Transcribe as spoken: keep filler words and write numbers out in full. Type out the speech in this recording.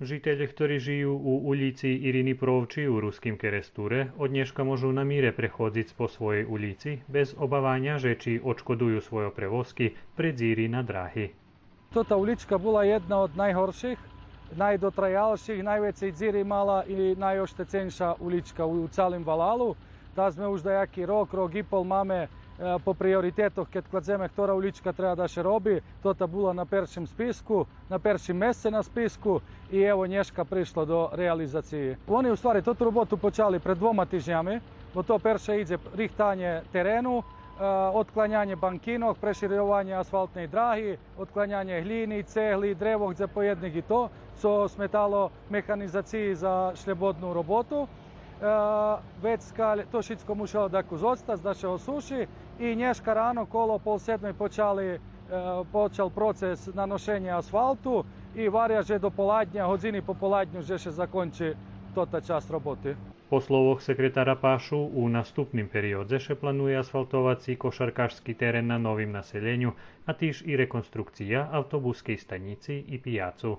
Жителє хтори жию у улїци Ирини Провчи у Руским Керестуре, од нєшка можу на мире преходзиц по своєй улїци, без обаваня же чи очкодую свойо превозки пре дзири на драги. Тота улїчка була єдна од найгорших, найдотраялших, найвецей дзири мала и найоштеценша улїчка у, у цалим валалу. Та зме уж даяки рок, рок и пол маме, е, по приоритетох, кед кладземе хтора улїчка треба да ше роби, тота була на першим списку, на першим месце на списку и ево нєшка пришло до реализациї. Вони у ствари тоту роботу почали пред двома тижнями, бо то перше идзе рихтанє терену, е, откланянє банкинох, прешированє асфалтней драги, откланянє глїни, цегли, древо, дзе поєдних и то, цо сметало механизациї за шлєбодну роботу. Е, вецка то шицко мушело дакус остац да ше осуши и нєшка рано коло пол седмей почали, е, почал процес наношеня асфалту и варя же до поладня, годзини по поладню же ше закончи тота часц роботи. По словох секретара Пашу, у наступним периодзе ше планує асфалтовац и кошаркарски терен на новим населєню, а тиж и реконструкция автобускей станїци и пияцу.